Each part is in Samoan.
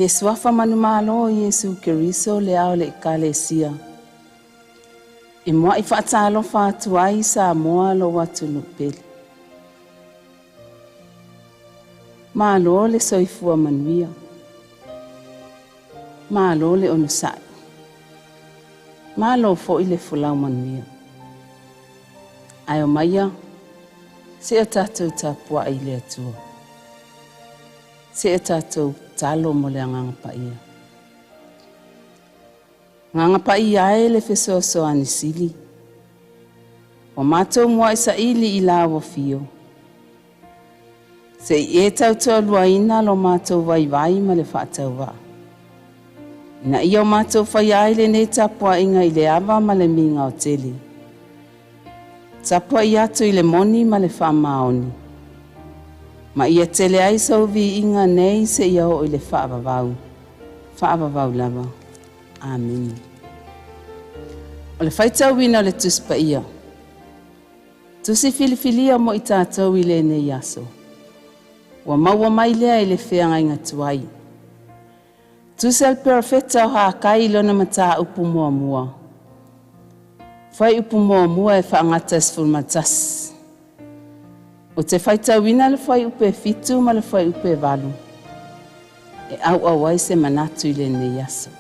I le suafa manumalo o Iesu Keriso le ao o le Ekalesia, e muai faatalofa atu ai Samoa lou atunuu pele. Malo le soifua manuia. Malo le onosai. Malo foi le folau manuia. Ae omaia, seia tatou tapuai i le Atua. Seia tatou tatalo mo le Agaga Paia. Agaga Paia e le fesoasoani sili, ua matou muai saili i lau afio, se i e tautoaluaina lo matou vaivai ma le faatauvaa, ina ia o matou faia ai lenei tapuaiga i le ava ma le migao tele. Tapuai atu i le moni ma le faamaoni, ma ia tele ai sou viiga nei seia oo i le faavavau, faavavau lava. Amene. O le faitauina o le Tusi Paia, Tusi filifilia mo i tatou i lenei aso, ua maua mai lea i le feagaiga tuai. Tusi a le Perofeta o Hakai i lona mataupu muamua, fuaiupu 1 e faagata 11. Ou te faitauina le fuaiupu e 7 ma le fuaiupu e 8, e auau ai se manatu i lenei aso.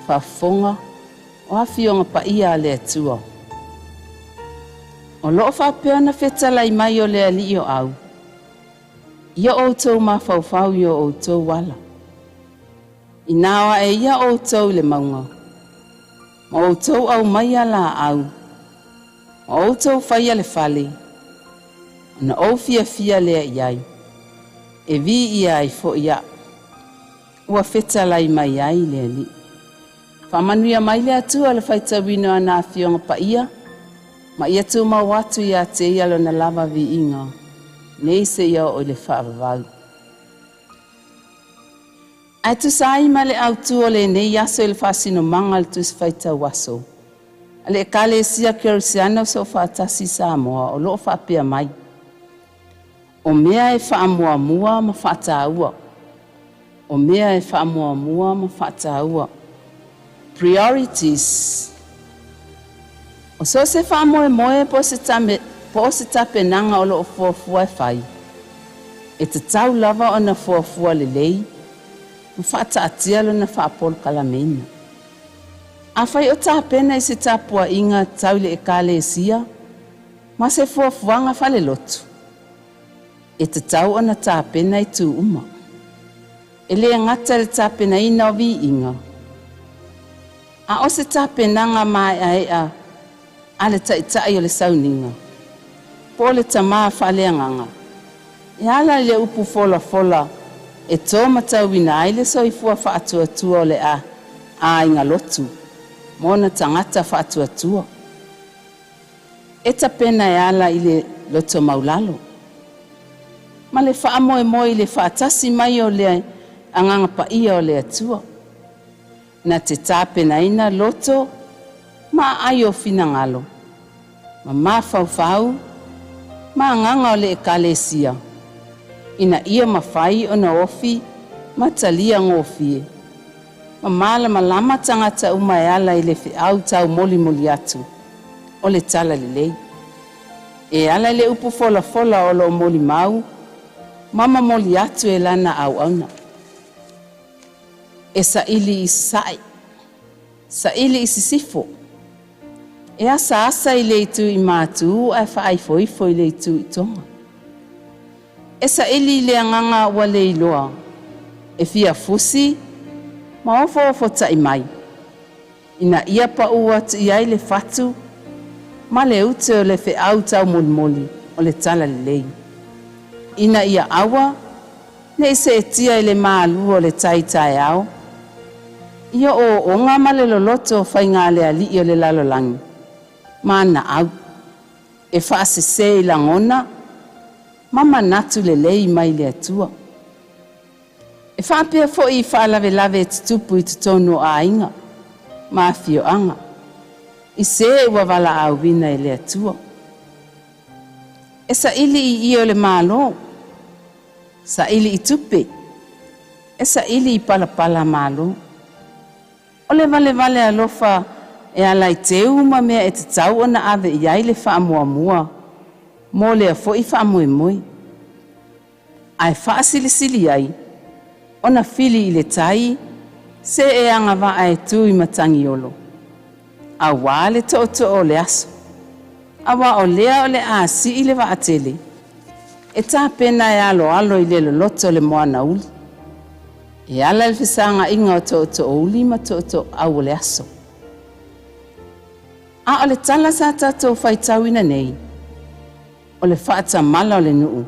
Faafofoga o afioga paia a le Atua. O loo faapea ona fetalai mai o le Alii o au, ia outou mafaufau i o outou ala. Inā o ae ia outou i le mauga, ma outou aumaia laau, ma outou faia le fale, ona ou fiafia lea i ai, e viia ai foi au. Ua fetalai mai ai le Alii. Faamanuia mai le Atua le faitauina o ana afioga paia, ma ia tumau atu ia te ia lona lava viiga, nei seia oo i le faavavau. Ae tusa ai ma le autū o lenei aso i le faasinomaga o le Tusi Faitau Aso a le Ekalesia Kerisiano Soofaatasi i Samoa o loo faapea mai, o mea e faamuamua ma faataua. O mea e faamuamua ma faataua. Priorities. O so o se faamoemoe po o se tapenaga o loo fuafua e fai, e tatau lava ona fuafua lelei ma faataatia lona faapolokalameina. Afai o tapena i se tapuaiga tau i le ekalesia ma se fuafuaga faalelotu, e tatau ona tapena itu uma. E le gata i le tapenaina o viiga, a o se tapenaga maeaea a le taitai o le sauniga, po o le tamā faaleagaga, e ala i le upu folafola e tōmatauina ai le soifua faatuatua o le aiga lotu ma ona tagata faatuatua. E tapena e ala i le loto maulalo ma le faamoemoe i le faatasi mai o le Agaga Paia o le Atua, na te tapenaina loto ma aai o finagalo, ma mafaufau ma agaga o le ekalesia, ina ia mafai ona ofi ma talia gofie, ma malamalama tagata uma e ala i le feau taumolimoli atu o le Talalelei. E ala i le upu folafola o loo molimau ma momoli atu e lana auauna. E saili i sasae, saili i sisifo, e asaasa i le itu i matu ae faaifoifo i le itu i toga. E saili i le agaga ua le iloa, e fia fusi ma ofoofo tai mai, ina ia paū atu i ai le fatu ma le ute o le feau taumolimoli o le Talalelei. Ina ia aua ne i seetia i le malu o le tai taeao, ia ooooga ma le loloto o faiga a le alii o le lalolagi, ma ana au, e faasese i lagona ma manatu lelei mai le Atua. E faapea foi i faalavelave e tutupu i totonu o aiga ma afioaga, i se ua valaauina e le Atua. E saili i ie o le Malo, saili i tupe, E saili i palapala malo. O le valevale alofa e ala i teu ma mea e tatau ona ave i ai le faamuamua mo lea foi faamoemoe. Ae faasilisili ai ona fili i le tai se e agavaa e tu i matagiolo, auā le tootoo o le aso, aua o lea o le a sii le vaatele e tapena e aloalo i le loloto o le moana uli, e ala i le fesagaiga o tootoouli ma tootooau o le aso. A o le tala sa tatou faitauina nei, o le faatamala o le nuu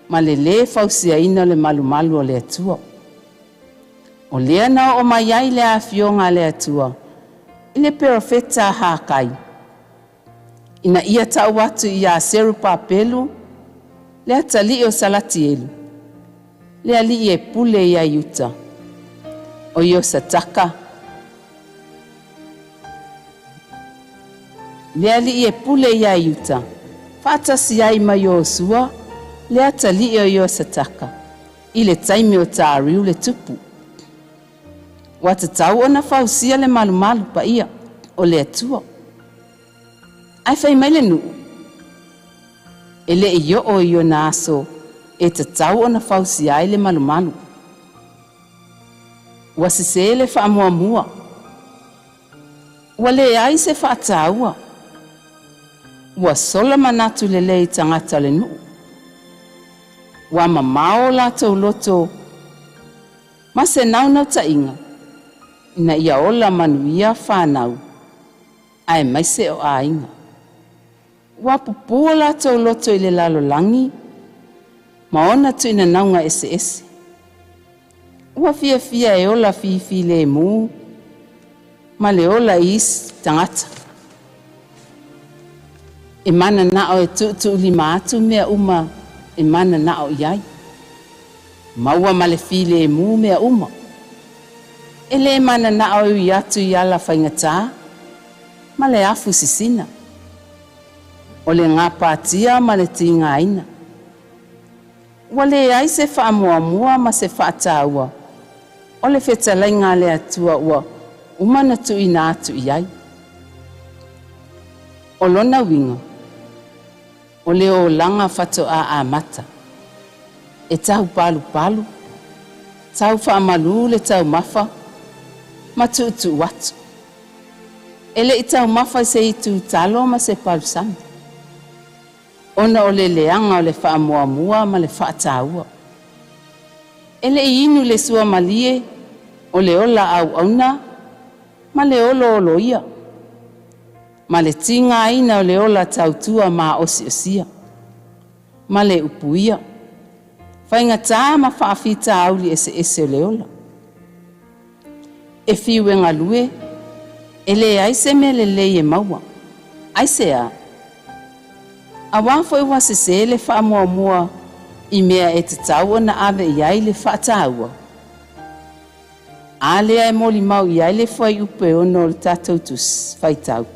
ma le lē fausiaina o le malumalu o le Atua. O lea na oo mai ai le afioga a le Atua i le perofeta Hakai, ina ia tau atu iā Serupapelu le atalii o Salatielu, le alii e pule iā Iuta, o Iosataka, le alii e pule iā Iuta, faatasi ai ma Iosua le atalii o Iosataka, i le taimi o Tariu le tupu. Ua tatau ona fausia le malumalu paia o le Atua. Ae fai mai le nuu, e le i oo i ona aso e tatau ona fausia ai le malumalu. Ua sesē le faamuamua. Ua leai se faataua. Ua sola manatu lelei tagata o le nuu. Ua mamao o latou loto ma se naunautaiga ina ia ola manuia fanau aemaise o aiga. Ua pupū o latou loto i le lalolagi ma ona tuinanauga eseese. Ua fiafia e ola fifilemu ma le ola i isi tagata. E mananao e tuutuulima atu mea uma e mananao i ai. Maua ma le filemu mea uma. E lē mananao e ui atu i ala faigata ma le afu sisina. O le gapatia ma le tigaina. Ua leai se faamuamua ma se faataua o le fetalaiga a le Atua ua uma ona tuuina atu i ai. O lona uiga, o le olaga faatoa amata, e tau palupalu, tau faamalu le taumafa ma tuutuu atu. E le i taumafa i se itu talo ma se palusami, ona o le leaga o le faamuamua ma le faataua. E le i inu le suamalie o le ola auauna ma le olooloia, ma le tigaina o le ola tautua maosiosia, ma le upuia, faigata ma faafitauli eseese o le ola. E fiu e galue, e leai se mea lelei e maua. Aisea? Auā foi ua sesē le faamuamua i mea e tatau ona ave i ai le faataua. A lea e molimau i ai le fuaiupu e 6 o le tatou tusi faitau.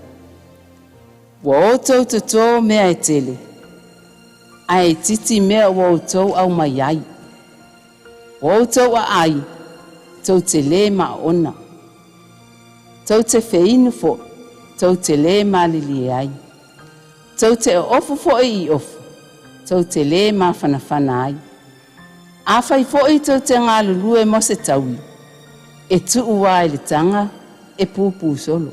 Ua outou totō mea e tele, ae itiiti mea ua outou aumai ai. Ua outou aai, tou te lē maona. Tou te feinu foi, tou te lē malilie ai. Tou te oofu foi i ofu, tou te lē mafanafana ai. Afai foi tou te galulue mo se taui, e tuu lava i le taga e pupū solo.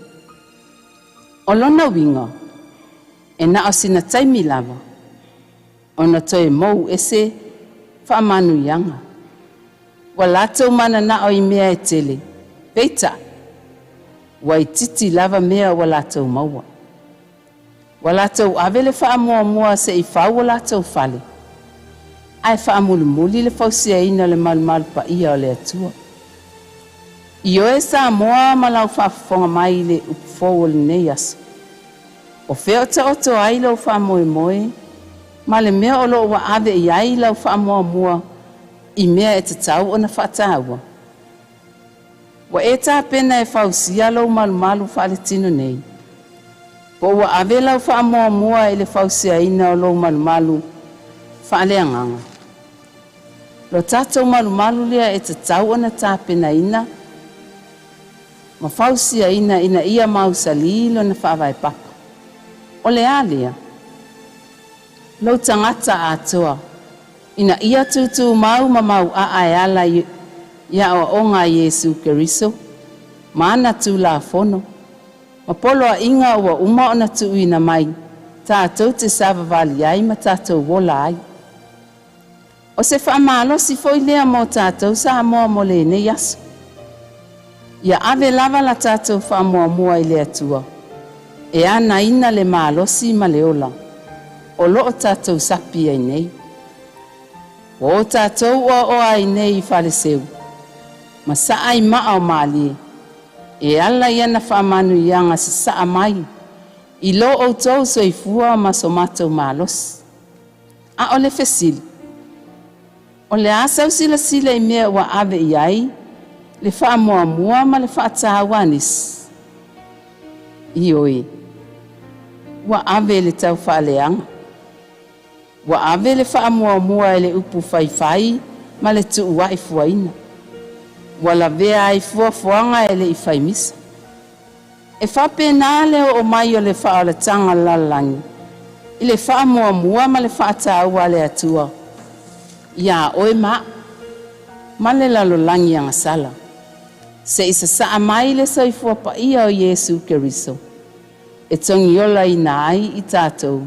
O lona uiga, e na o sina taimi lava, ona toe mou ese faamanuiaga. Ua latou mananao i mea e tele, peitai, ua itiiti lava mea ua latou maua. Ua latou ave le faamuamua se i fau o latou fale, ae faamulimuli le fausiaina o le malumalu paia o le Atua. Ioe Samoa ma lau faafofoga mai i le upu fou o lenei aso. O fea o taoto ai lou faamoemoe ma le mea o lo o ua ave i ai lau faamuamua i mea e tatau ona faataua? Ua e tapena e fausia lou malumalu faaletino nei, po ua ave lau faamuamua i le fausiaina o lou malumalu faaleagaga? Lo tatou malumalu lea e tatau ona tapenaina ma fausiaina ina ia mausali lona faavae papa. O le a lea? Lou tagata atoa, ina ia tutumau ma mauaa e ala i aoaoga a Iesu Keriso ma ana Tulafono ma poloaiga ua uma ona tuuina mai tatou te savavali ai ma tatou ola ai. O se faamalosi foi lea mo tatou Samoa mo lenei aso. Ia ave lava la tatou faamuamua i le Atua e anaina le malosi ma le ola o loo tatou sapi ai nei. Ua o tatou oaoa ai nei i Faleseu ma saa i maa o malie e ala i ana faamanuiaga sasaa mai i lo outou soifua ma so matou malosi. A o le fesili, o le a sau silasila i mea ua ave i ai le faamuamua ma le faataua a nisi? Ioe, ua ave i le taufaaleaga, ua ave le faamuamua i le upu faifai ma le tuuai fuaina, ua lavea ai fuafuaga e le i faimisa. E faapena le oo mai o le faaolataga o le lalolagi i le faamuamua ma le faataua a le Atua iā oe ma a'u ma le lalolagi agasala, se'i sasaa mai le soifua paia o Iesu Keriso e togiolaina ai i tatou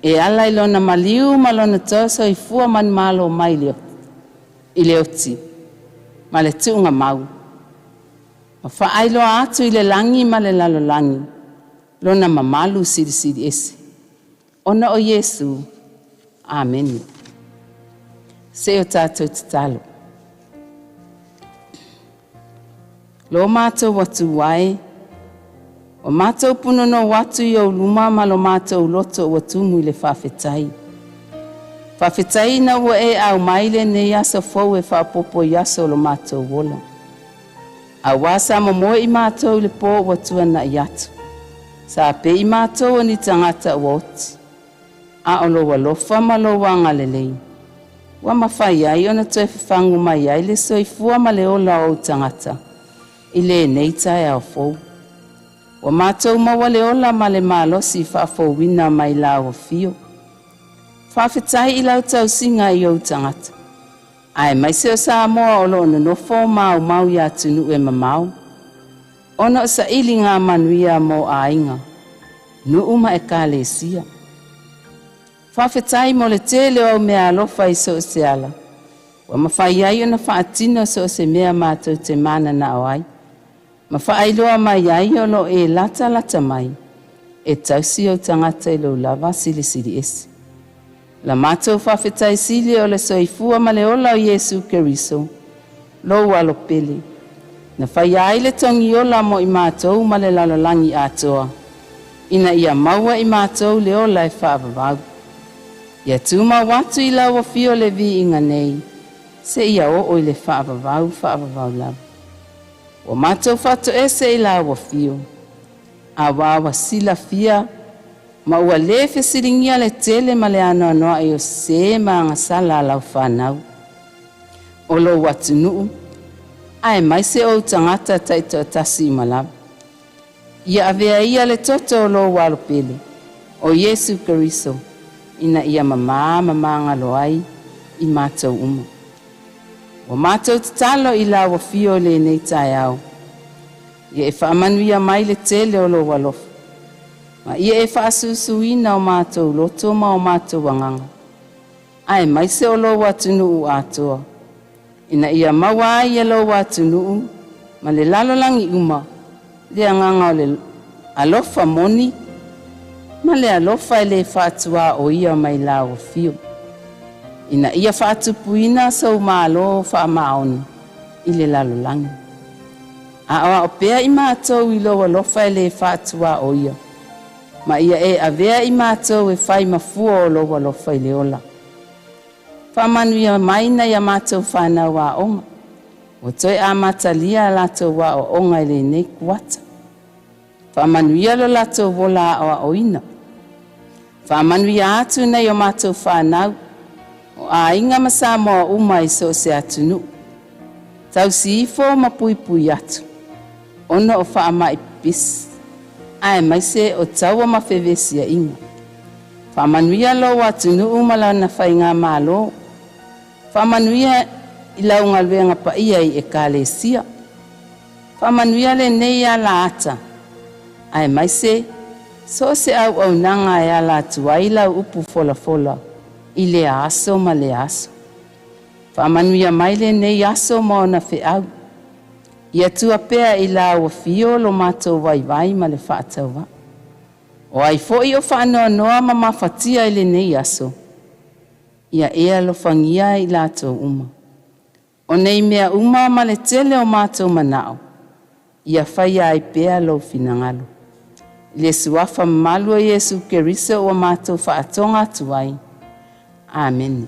e ala i lona maliu ma lona toe soifua manumalo mai i le oti ma le tuugamau, ma faailoa atu i le lagi ma le lalolagi lona mamalu silisili ese. Ona o Iesu. Amene. Se o tatou tatalo. Lo matou Atua e, ua matou punonou atu i ou luma ma lo matou loto ua tumu i le faafetai. Faafetai ina ua e aumai lenei aso fou e faaopoopo i aso o lo matou ola. Auā sa momoe i matou i le pō ua tuana'i atu. Sa pei matou o ni tagata ua oti. A o lou alofa ma lou agalelei, ua mafai ai ona toe fafagu mai ai le soifua ma le ola o ou tagata i lenei taeao fou. Ua matou maua le ola ma le malosi faafouina mai lau afio. Faafetai i lau tausiga i ou tagata, aemaise o Samoa o loo nonofo maumau i atunuu e mamao, ona o sailiga manuia mo aiga, nuu ma ekalesia. Faafetai mo le tele o au meaalofa i so o se ala, ua mafai ai ona faatino so o se mea matou te mananao ai, ma faailoa mai ai o loo e latalata mai e tausi ou tagata i lou lava silisili ese. La matou faafetai sili o le soifua ma le ola o Iesu Keriso, lou alo pele, na faia ai le togiola mo i matou ma le lalolagi atoa, ina ia maua i matou le ola e faavavau. Ia tumau atu i lau afio le viiga nei, seia oo i le faavavau faavavau lava. Ua matou faatoese i lau afio, auā ua silafia ma ua lē fesiligia le tele ma le anoanoai o sesē ma agasala a lau fanau, o lou atunuu, aemaise ou tagata taitoatasi uma lava. Ia avea ia le toto o lou alo pele, o Iesu Keriso, ina ia mamā ma magalo ai i matou uma. Ua matou tatalo i lau afio i lenei taeao, ia e faamanuia mai le tele o lou alofa, ma ia e faasusuina o matou loto ma o matou agaga, aemaise o lou atunuu atoa, ina ia maua ai e lou atunuu ma le lalolagi uma le agaga o le alofa moni ma le alofa e lē faatuaoia mai lau afio, ina ia faatupuina sou malo faamaoni i le lalolagi. Aoao pea i matou i lou alofa e lē faatuaoia, ma ia e avea i matou e fai ma fua o lou alofa i le ola. Faamanuia mai nai a matou fanau aoga, ua toe amatalia a latou aoaoga i lenei kuata. Faamanuia lo latou ola aoaoina. Faamanuia atu nai o matou fanau. O aiga ma Samoa uma i so o se atunuu. Tausi ifo ma puipui atu, ona o faamai pipisi, aemaise o taua ma fevesiaiga. Faamanuia lou atunuu ma lana faigamalo. Faamanuia i lau galuega paia i Ekalesia. Faamanuia lenei alaata aemaise so o se auaunaga e ala atu ai lau upu folafola i lea aso ma lea aso. Faamanuia mai lenei aso ma ona feau. Ia tua pea i lau afio lo matou vaivai ma le faatauvaa. O ai foi o faanoanoa ma mafatia i lenei aso, ia e alofagia i latou uma. O nei mea uma ma le tele o matou manao, ia faia ai pea lou finagalo. I le suafa mamalu o Iesu Keriso ua matou faatoga atu ai. Amene.